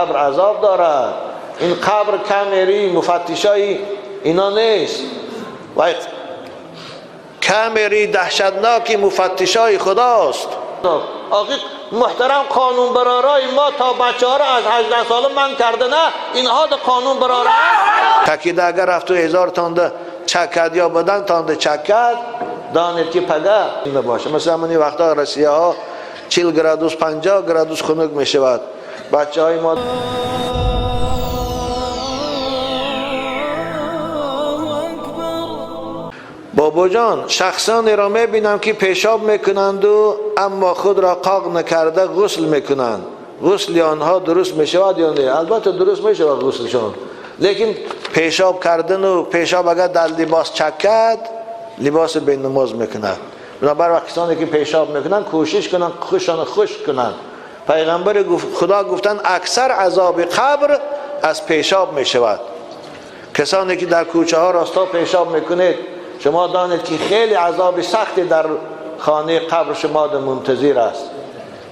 قبر عذاب دارد. این قبر کمری مفتشای اینا نیست و کمری دهشتناکی مفتشای خداست. آقای محترم قانون برارای ما تا بچه ها را از 18 ساله من کرده نه اینها ده قانون برارای تکیده اگر رفت و هزار تانده چکد یا بدن تانده چکد دانید که پگه نباشه. مثلا من این وقتا رسیه ها 40 گرادوس 50 گرادوس خنک می شود. بچه های ما بابا جان شخصانی را می بینم که پیشاب میکنند و اما خود را قاق نکرده غسل میکنند. غسل آنها درست میشود یا نه؟ البته درست میشود غسلشان، لیکن پیشاب کردن و پیشاب اگر در لباس چکد لباس به نماز میکند. بنابر کسانی که پیشاب میکنند کوشش کنند خوشان خشک کنند. پیغمبر خدا گفتن اکثر عذاب قبر از پیشاب میشود. کسانی که در کوچه ها راستا پیشاب میکنید شما دانید که خیلی عذاب سختی در خانه قبر شما منتظر است.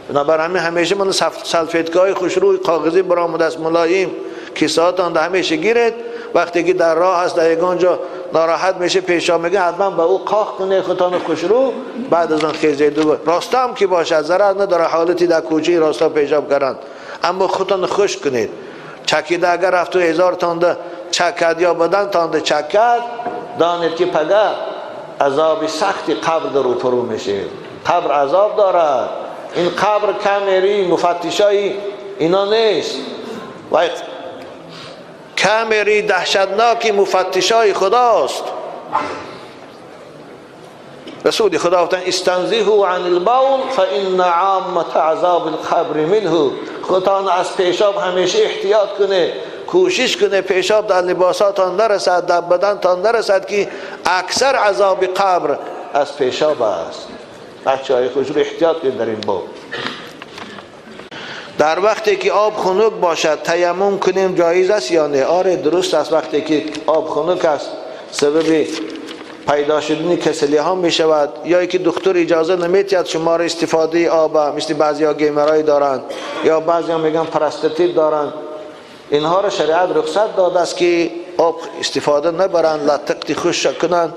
بنابر همین همیشه من سلفیتگاه خوشروی کاغذی برآمده است ملایم که ساعتان ده همیشه گیرید. وقتی که در راه هست در یگان جا ناراحت میشه پیشاب میگه حتما به او قاق کنه خودتان خوشرو، بعد از آن خیزید دو راستا هم که باشه ضرر نداره حالتی در کوچه راستا پیشاب کردن، اما خودتان خوش کنید. چکیده اگر رفت و هزار تانده چکد یا بدن تانده چکد دانید که پگه عذاب سختی قبر در روپرو میشه. قبر عذاب دارد. این قبر کمری مفتشای اینا نیست و کمری دهشتناکی مفتشای خداست. رسول خدا گفتن استنزهوا عن البول فان عامة عذاب القبر منه. خودتان از پیشاب همیشه احتیاط کنه، کوشش کنه پیشاب در لباساتان نرسد، در بدنتان نرسد که اکثر عذاب قبر از پیشاب است. بچه های خوش رو احتیاط کنید در این باب. در وقتی که آب خنک باشد تیمم کنیم جایز است یا نه؟ آره درست است. وقتی که آب خنک است سبب پیدا شدن کسلی ها می شود، یا اینکه دکتر اجازه نمیدهد شما را استفاده آب، مثل بعضی ها گیمرای دارند یا بعضی ها میگن پراستاتیت دارند، اینها را شریعت رخصت داده است که آب استفاده نبرند، لطقتی خشک کنند،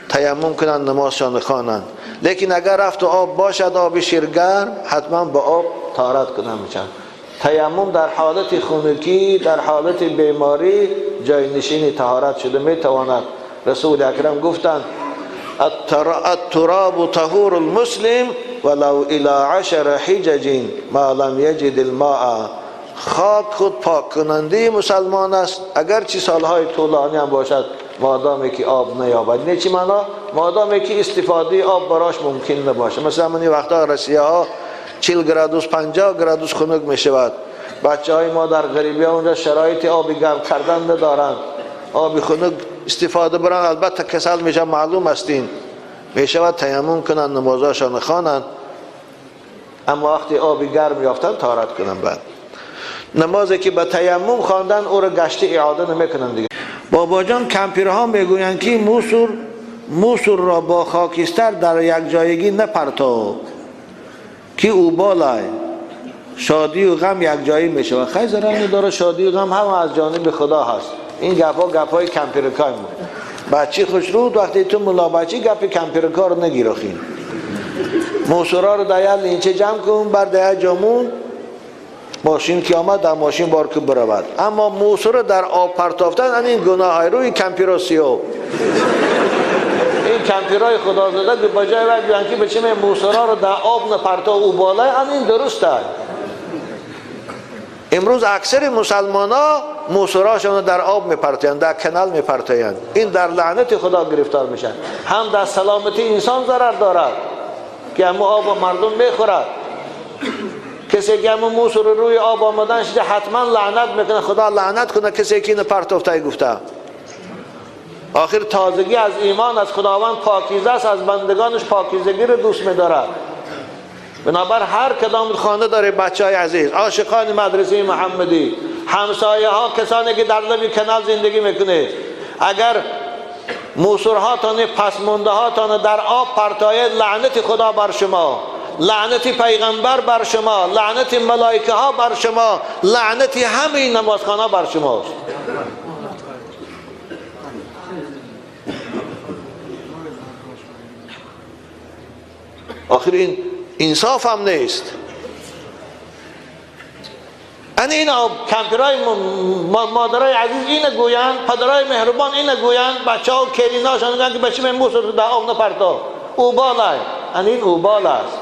تیمم کنند، نمازشان خوانند. لیکن اگر رفت و آب باشد، آب شیرگرم، حتما با آب طهارت کنند میشن. تیمم در حالت خنکی، در حالت بیماری جای نشین طهارت شده میتواند. رسول اکرم گفتند التراب طهور المسلم ولو الى 10 حجج ما لم یجد الماء. خاک خود پاک کننده مسلمان است اگرچه سالهای طولانی هم باشد، مادامی که آب نیابد. نه چی معنا؟ مادامی که استفاده آب براش ممکن نباشه. مثلا من این وقتا رسیه ها 40 گرادوس 50 گرادوس خنک می شود. بچه های ما در غریبی ها اونجا شرایط آب گرم کردن ندارند، آب خنک استفاده برن البته کسل میشه، معلوم استین میشود تیمم کنند، نمازاشان خوانند، اما وقتی آب گرم یافتن طهارت کنند. بعد نمازی که به تیمم خواندن او را گشت اعاده نمیکنند دیگه. بابا جان کمپیرها میگویند که موسور را با خاکستر در یک جایگی نپرتو که او بالای شادی و غم یک جایی میشه. خیلی ضرر نداره، شادی و غم هم از جانب خدا هست. این گپا گپای کمپیرکای ما. بچه خوشرود وقتی تو ملا بچه گپ کمپیرکا رو نگیرخین. موسورا رو در یک لینچه جمع کن، بر در جامون ماشین که آمد در ماشین بار که برود. اما موسور در آب پرتافتن این گناه های روی کمپیرا سیو. این کمپیرای خدا زده که با جای وقت بیان که بچه موسورا رو در آب نپرتا او بالای این درست است. امروز اکثر مسلمان ها موسوراشون در آب میپرتایند، در کنال میپرتایند. این در لعنت خدا گرفتار میشن. هم در سلامتی انسان ضرر دارد که همو آب مردم میخورد. کسی که همو موسور روی آب آمدن شده حتما لعنت میکنه، خدا لعنت کنه کسی که اینو پرتوفته گفته. آخر تازگی از ایمان از خداوند پاکیزه است، از بندگانش پاکیزگی رو دوست میدارد. بنابر هر کدام خانه داره بچه های عزیز، عاشقان مدرسه محمدی، همسایه ها، کسانی که در لب کنال زندگی میکنه، اگر موسورهاتان پسمونده هاتان در آب پرتاید لعنت خدا بر شما. لعنت پیغمبر بر شما، لعنت ملائکه ها بر شما، لعنت همه نمازخانه بر شماست. آخر این انصاف هم نیست. ان این کمپرای مادرای عزیز اینو گویند، پدرای مهربان اینو گویند، بچه‌ها و کلیناشان میگن که بچه من بوس رو در آب نپرتا، اوباله. ان این اوبال است.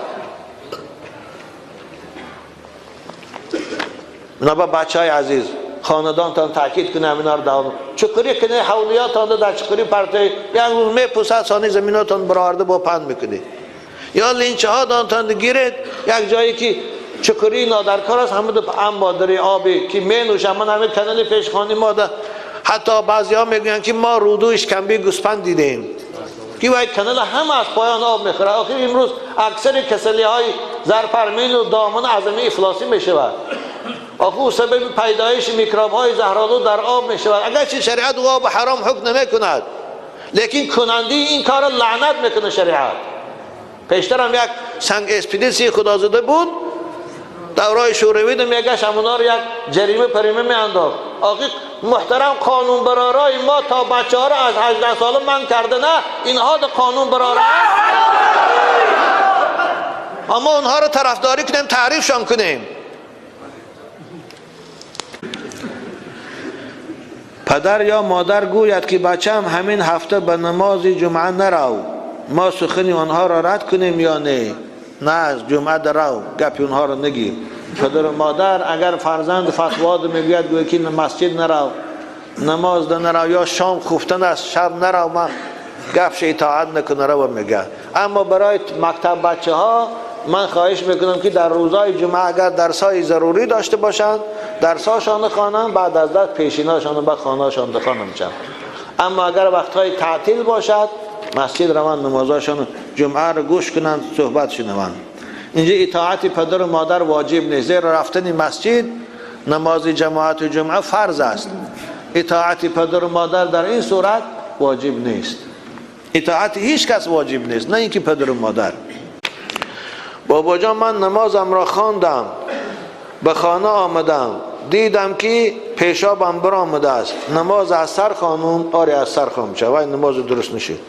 بنابر بچه های عزیز خاندانتان تاکید کنه همینا رو دوام چقری کنه، حولیاتان در چقری پرته یک روز میپوسد سانی زمیناتان برآورده با پند میکنی، یا لینچه ها دانتان گیرید یک جایی که چقری نادرکار است، همه دو انبادری آبی که می نوشم. من همه کنال پیشخانی ما ده، حتی بعضی ها میگویند که ما رودو اشکمبی گوسفند دیدیم که باید کنال هم از پایان آب میخوره. آخر امروز اکثر کسلی های زرپرمین و دامن اعظمی افلاسی میشود. آخه او سبب پیدایش میکروب های زهرآلود در آب میشود. اگرچه شریعت او آب حرام حکم نمیکند، لیکن کننده این کار لعنت میکنه شریعت. پیشتر هم یک سنگ اسپیدیسی خدازده بود، دورای شوروی ده میگشت همونا رو یک جریمه پریمه میانداخت. آخه محترم قانون برارای ما تا بچه ها رو از 18 ساله من کرده، نه اینها ده قانون برارای، اما اونها رو طرفداری کنیم، تعریفشان کنیم. پدر یا مادر گوید که بچه‌ام همین هفته به نماز جمعه نرو، ما سخن آنها را رد کنیم یا نه؟ نه، از جمعه درو، گپ اونها را نگیر. پدر و مادر اگر فرزند فتوا میگوید گوید که مسجد نرو، نماز نرو، یا شام خفتن است شب نرو، من گپش اطاعت نکنه رو میگه. اما برای مکتب بچه ها من خواهش میکنم که در روزهای جمعه اگر درسای ضروری داشته باشند درساشان خوانند، بعد از درس پیشیناشان به خانه‌شان دخانه میشن. اما اگر وقتهای تعطیل باشد مسجد روان، نمازاشان جمعه رو گوش کنند، صحبت شنوند. اینجا اطاعت پدر و مادر واجب نیست، زیرا رفتن مسجد نماز جماعت جمعه فرض است. اطاعت پدر و مادر در این صورت واجب نیست. اطاعت هیچ کس واجب نیست، نه اینکه پدر و مادر. بابا جان من نمازم را خواندم، به خانه آمدم، دیدم که پیشابم برآمده است، نماز از سر خانم؟ آره از سر خانم شد، وای نماز درست نشد.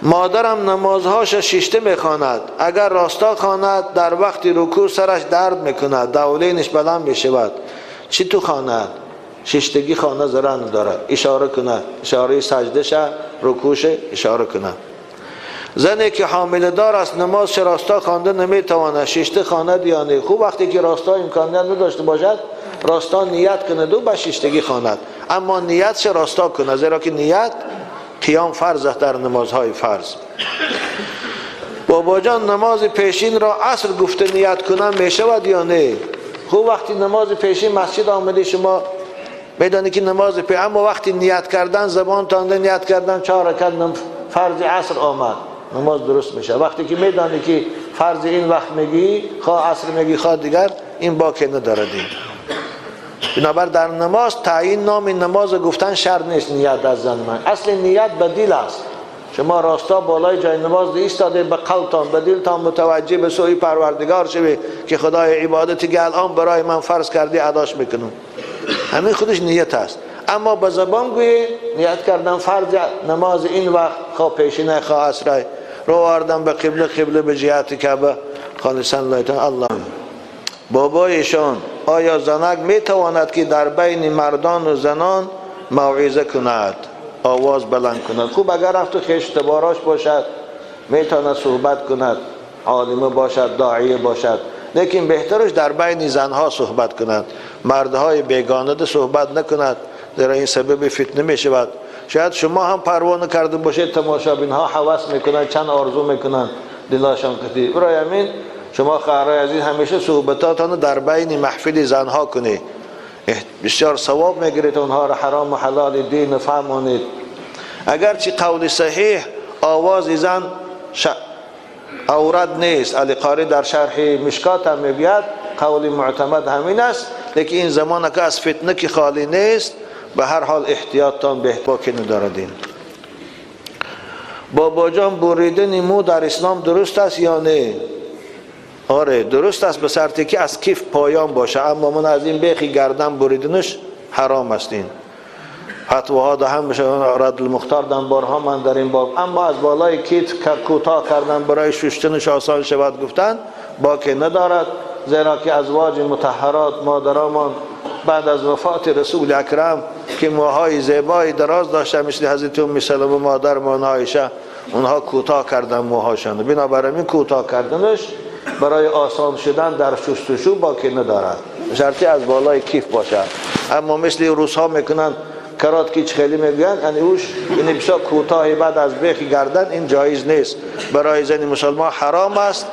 مادرم نمازهاش شیشته میخواند، اگر راستا خواند در وقت رکوع سرش درد میکند، دولینش بلند میشود. چی تو خواند؟ شیشتگی خانه ضرر ندارد، اشاره کند، اشاره سجده شه، رکوع شه، اشاره کند. زنی که حامله دار است نماز راستا خوانده نمیتواند، شیشته خواند یا نه؟ خوب وقتی که راستا امکانیت نداشته باشد راستا نیت کند و به شیشتگی خواند، اما نیتش راستا کند، زیرا که نیت قیام فرض است در نمازهای فرض. بابا جان نماز پیشین را عصر گفته نیت کنم میشود یا نه؟ خوب وقتی نماز پیشین مسجد آمده شما میدانی که نماز پیشین، اما وقتی نیت کردن زبان تانده نیت کردن 4 رکعت فرض عصر آمد، نماز درست میشه. وقتی که میدانی که فرض این وقت میگی، خواه عصر میگی خواه دیگر، این باکی نداره دین. بنابر در نماز تعیین نام نماز گفتن شرط نیست. نیت از زن من اصل نیت به دل است. شما راستا بالای جای نماز ایستاده، به قلبتان به دلتان متوجه به سوی پروردگار شوی که خدای عبادتی که الان برای من فرض کردی اداش میکنم، همین خودش نیت است. اما به زبان گویی نیت کردن فرض نماز این وقت، خواه پیشینه خواه عصر، رو آوردن به قبله، قبله به جهت کعبه، خالصا لله الله. بابایشان آیا زنک میتواند که در بین مردان و زنان موعظه کند، آواز بلند کند؟ خوب اگر رفت و خویش تباراش باشد میتواند صحبت کند، عالمه باشد، داعیه باشد، لیکن بهترش در بین زنها صحبت کند، مردهای بیگانه ده صحبت نکند، زیرا این سبب فتنه میشود. شاید شما هم پروانه کرده باشید، تماشابین ها هوس میکنند، چند آرزو میکنند دلاشان کتی. برای همین شما خواهرای عزیز همیشه صحبتاتان در بین محفل زنها کنید، بسیار ثواب میگیرید، اونها را حرام و حلال دین فهمانید. اگرچه قول صحیح آواز زن عورت نیست، علی قاری در شرح مشکات هم میگوید قول معتمد همین است، لیکن این زمان که از فتنه که خالی نیست، به هر حال احتیاطتان بهتر که نداردین. بابا جان بریدن مو در اسلام درست است یا نه؟ آره درست است به شرطی که از کیف پایان باشه، اما من از این بیخی گردن بریدنش حرام است. این فتواها ده هم میشه رد المختار دم بارها من در این باب، اما از بالای کیف کوتاه کردن برای شستنش آسان شود گفتن باکی ندارد، زیرا که ازواج مطهرات مادرامان بعد از وفات رسول اکرم که موهای زیبای دراز داشته مثل حضرت ام سلمه مادرمان عایشه، اونها کوتاه کردن موهاشان، بنابراین کوتاه کردنش برای آسان شدن در شستشو باکی ندارد، شرطی از بالای کیف باشد. اما مثل روس ها میکنن کرات که خیلی میگن یعنی اوش این بسیار کوتاه بعد از بیخ گردن، این جایز نیست، برای زن مسلمان حرام است،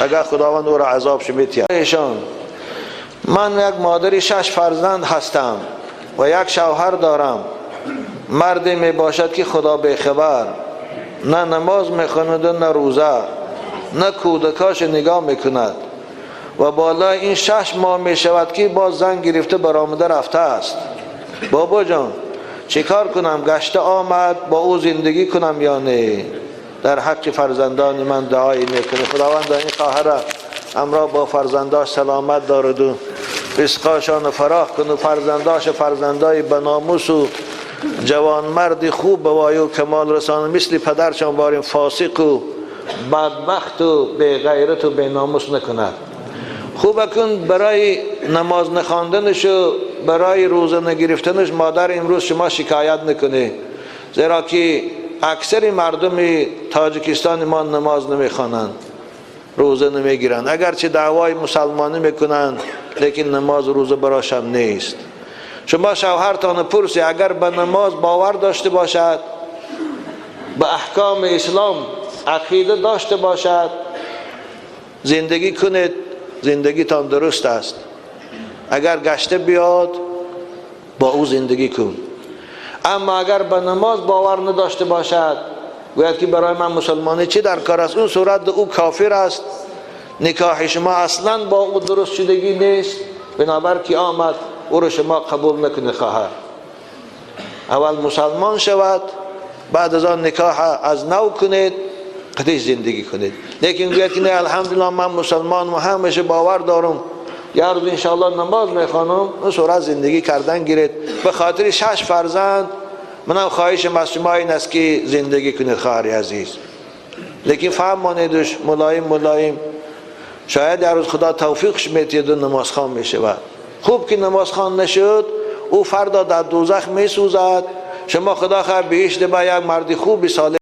اگر خداوند او را عذاب میتید. ایشان من یک مادری 6 فرزند هستم و یک شوهر دارم، مردی می باشد که خدا بیخبر، نه نماز میخواند نه روزه، نه کودکاش نگاه میکند و بالای این 6 ماه میشود که باز زن گرفته برآمده رفته است. بابا جان چیکار کنم؟ گشته آمد با او زندگی کنم یا نه؟ در حق فرزندان من دعایی میکنه. خداوند این خواهر امرا با فرزنداش سلامت دارد و رزقاشان فراخ کن و فرزنداش فرزندای بناموس و جوانمرد خوب به وای و کمال رسان، مثل پدرشان باریم فاسق و بدبخت و بی غیرت و بی ناموس نکند. خوب کن برای نماز نخواندنش و برای روزه نگرفتنش مادر امروز شما شکایت نکنه، زیرا که اکثر مردم تاجیکستان ما نماز نمیخوانند، روزه نمیگیرند، اگرچه دعوای مسلمانی میکنند لیکن نماز روزه براشان نیست. شما شوهرتان پرسی اگر به نماز باور داشته باشد، به احکام اسلام عقیده داشته باشد، زندگی کنید، زندگیتان درست است. اگر گشته بیاد با او زندگی کن. اما اگر به نماز باور نداشته باشد، گوید که برای من مسلمانی چی در کار است، اون صورت او کافر است، نکاح شما اصلا با او درست شدگی نیست، بنابر که آمد او رو شما قبول نکنه. خواهر اول مسلمان شود، بعد از آن نکاح از نو کنید، قدیش زندگی کنید. لیکن گوید که نه الحمدلله من مسلمان و همیشه باور دارم، یه روز انشاءالله نماز میخوانم، اون صورت زندگی کردن گیرید. به خاطر 6 فرزند منم خواهشم از شما این است که زندگی کنید خواهر عزیز، لیکن فهم مانیدش ملایم ملایم، شاید یه روز خدا توفیقش میتید و نمازخوان میشود. خوب که نمازخوان نشد، او فردا در دوزخ میسوزد، شما خدا خواهد بهشت با یک مرد خوب صالح